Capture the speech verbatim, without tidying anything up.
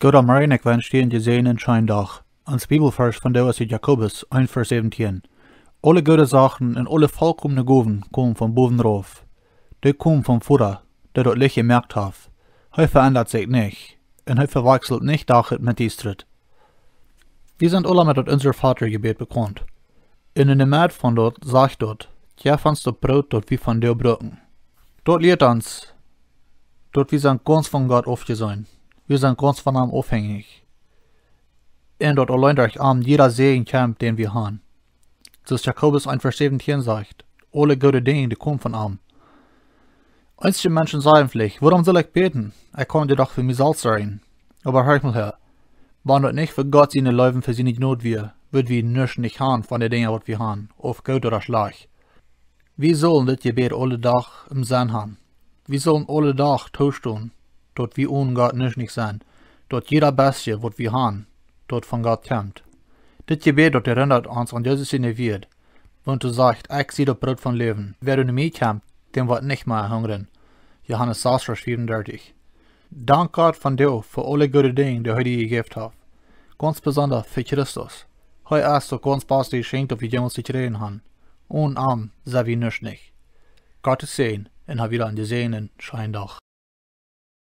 Goodemorjen, ekj wensch die een jesäajenden scheenen Dach. Ons Bibelvarsch vondoag es ut Jakobus eent Varsch säwentieen. Aule goode Sachen un aule volkomne Gowen komen von bowen rauf. Dee komen vom Voda, dee daut Licht jemoakt haft. Hee veendat sikj nich, un hee vewakjselt nich Dach met Diestanis. Wie sent aula met daut Unser Vater Jebäd bekaunt. Un enne Medd von daut sajcht daut: "Jeff ons daut Broot, daut wie vondoag brucken." Daut lieet ons, daut wie sent gaunz von Gott aufjeseenen. Wie sent gaunz von am aufhenjich. Un daut auleen derch am jieda Säajen kjemt, dän wie haben. Soo aus Jakobus eent Varsch säwentieen sajcht: "Aule goode Dinja, dee komen von am." Eenje Menschen sajen veleicht: "Wuarom saul ekj bäden? Ekj kaun daut doch fa mie selfst seenen." Oba horch mol häa. Wan daut nich fa Gott siene Leew un fa siene Jnod wia, wudd wie nuscht nich haben von de Dinja, waut wie haben, auf goot ooda schlajcht. Wie sellen dit Jebäd aule Dach em Senn haben. Wie sellen aule Dach toostonen, daut wie onen Gott nuscht nich sent, daut jieda Bestje, waut wie haben, daut von Gott kjemt. Dit Jebäd, daut erindat ons aun Jesus siene Wieed, waut hee sajcht: "Ekj sie daut Broot vom Läwen. Wäa no mie kjemt, däm woat nich mea hungren." Johanes sas Varsch fiefundartich. Dank Gott vondoag fa aule goode Dinja, dee hee die jejäft haft. Gaunz besonda fa Christus. Hee es daut gaunz baste Jeschenkj, daut wie jemols jekjräajen haben. Onen am sent wie nuscht nich. Gottes Säajen un hab wada een jesäajenden scheenen Dach.